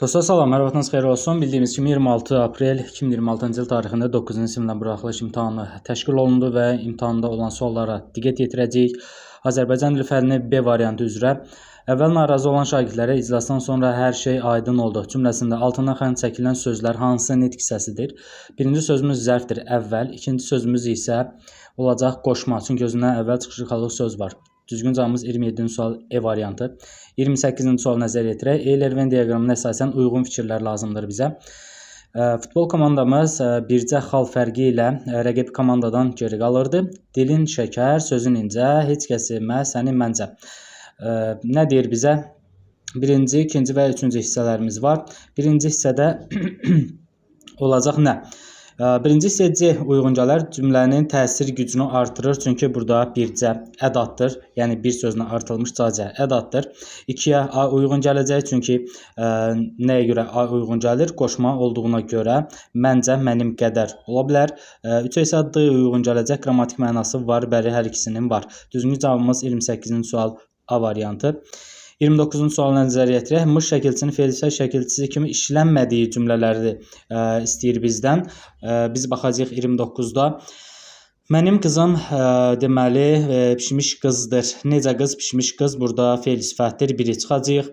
Dostlar salam, hər vaxtınız xeyir olsun. Bildiyimiz kimi 26 aprel 2026-cı il tarixində 9-cu sinifdən buraxılış imtahanı təşkil olundu və imtahanda olan suallara diqqət yetirəcəyik. Azərbaycan dili fənni B variantı üzrə əvvəl narazı olan şagirdlərə iclasdan sonra hər şey aydın oldu cümləsində altından xətt çəkilən sözlər hansı nitq hissəsidir? Birinci sözümüz zərfdir, əvvəl, ikinci sözümüz isə olacaq qoşma, çünki özündən əvvəl çıxış xalıq söz var. Düzgün cavabımız 27-ci sual E variantı. 28-ci sual nəzər yetirək. Euler-Venn diaqramına əsasən uyğun fikirlər lazımdır bizə. Futbol komandamız bircə xal fərqi ilə rəqib komandadan geri qalırdı. Dilin şəkər, sözün incə, heç kəs sevməz səni məncə. Nə deyir bizə? Birinci, ikinci və üçüncü hissələrimiz var. Birinci hissədə olacaq nə? Birinci hissə C uyğun gələr. Cümlənin təsir gücünü artırır. Çünki burada bircə ədatdır. Yəni bir sözünə artılmış cacə ədatdır. 2-yə A uyğun gələcək. Çünki nəyə görə A uyğun gəlir? Qoşma olduğuna görə məncə, mənim qədər ola bilər. 3-ə isə D uyğun gələcək. Qrammatik mənası var, bəri hər ikisinin var. Düzgün cavabımız 28-ci sual A variantı. 29-cu sualına nəzər yetirək. Mış şəkilçisinin fe'l şəkilçisi kimi işlənmədiyi cümlələri istəyir bizdən. Biz baxacağıq 29-da. Mənim qızım deməli pişmiş qızdır. Necə qız? Pişmiş qız. Burada fe'l sifətdir. Biri çıxacağıq.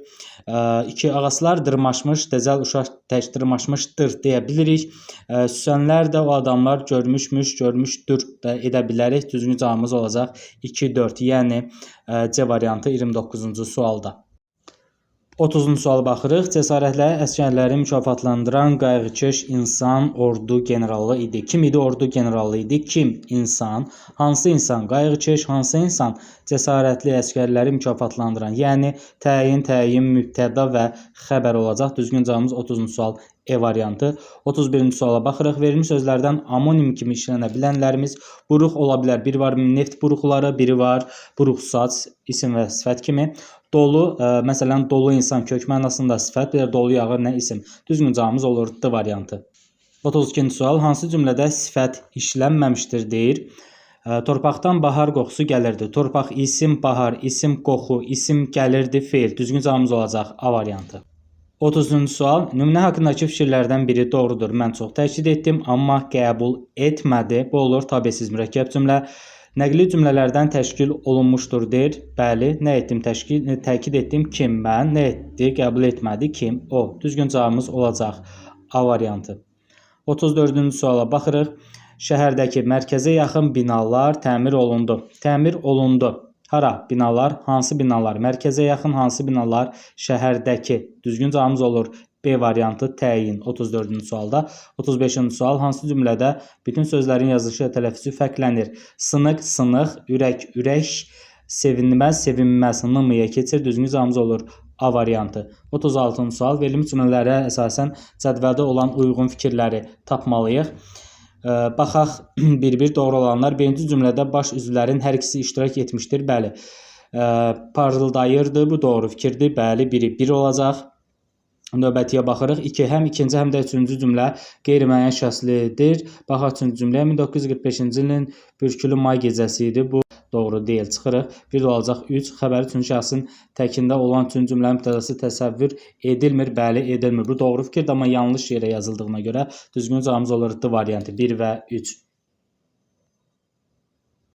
2 ağaclar dırmaşmış, dəcəl uşaq tək dırmaşmışdır deyə bilirik. Süsənlər də o adamlar görmüşmüş, görmüşdür də edə bilərik. Düzgün cavabımız olacaq 2, 4, yəni C variantı 29-cu sualda. 30-cu suala baxırıq. Cəsarətli əsgərləri mükafatlandıran qayğıkeş insan ordu generalı idi. Kim idi ordu generalı idi? Kim? İnsan. Hansı insan? Qayğıkeş. Hansı insan? Cəsarətli əsgərləri mükafatlandıran. Yəni təyin, təyin, mübtəda və xəbər olacaq. Düzgün cavabımız 30-cu sual E variantı. 31-ci suala baxırıq. Verilmiş sözlərdən amonim kimi işlənə bilənlərimiz buruq ola bilər. Biri var neft buruqları, biri var buruqsaç isim və sifət kimi. Dolu, məsələn, dolu insan kök mənasında sifət, bir də dolu yağır nə isim. Düzgün cavabımız olur D variantı. 32-ci sual hansı cümlədə sifət işlənməmişdir deyir. Torpaqdan bahar qoxusu gəlirdi. Torpaq isim, bahar isim, qoxu isim, gəlirdi feil. Düzgün cavabımız olacaq A variantı. 30-cu sual nümunə haqqındakı fikirlərdən biri doğrudur. Mən çox təkid etdim, amma qəbul etmədi. Bu olur tabesiz mürəkkəb cümlə. Nəqli cümlələrdən təşkil olunmuşdur deyir. Bəli, nə etdim? Təkid etdim. Kim? Mən. Nə etdi? Qəbul etmədi. Kim? O. Düzgün cavabımız olacaq A variantı. 34-cü suala baxırıq. Şəhərdəki mərkəzə yaxın binalar təmir olundu. Təmir olundu. Hara? Binalar. Hansı binalar? Mərkəzə yaxın hansı binalar? Şəhərdəki. Düzgün cavabımız olur B variantı təyin 34-cü sualda. 35-ci sual hansı cümlədə bütün sözlərin yazılışı və tələffüzü fərqlənir? Sınıq, sınıq, ürək, ürək, sevinməz, sevinməz, n-ya keçir. Düzgün cavabımız olur A variantı. 36-cı sual verilmiş cümlələrə əsasən cədvəldə olan uyğun fikirləri tapmalıyıq. Baxaq bir-bir doğru olanlar. Birinci cümlədə baş üzvlərin hər ikisi iştirak etmişdir. Bəli. Parıldayırdı. Bu doğru fikirdir. Bəli, biri 1 olacaq. Növbətiyə baxırıq. 2. Həm ikinci, həm də üçüncü cümlə qeyri-müəyyən şəxslidir. Baxaq üçüncü cümləyə. 1945-ci ilin bürkülü may gecəsi idi. Bu doğru deyil. Çıxırıq. Bir də olacaq 3. Xəbəri üçüncü şəxsin təkində olan üçüncü cümlənin mübtədası təsəvvür edilmir. Bəli, edilmir. Bu doğru fikirdir, amma yanlış yerə yazıldığına görə düzgün cavabımız olur D variantı 1 və 3.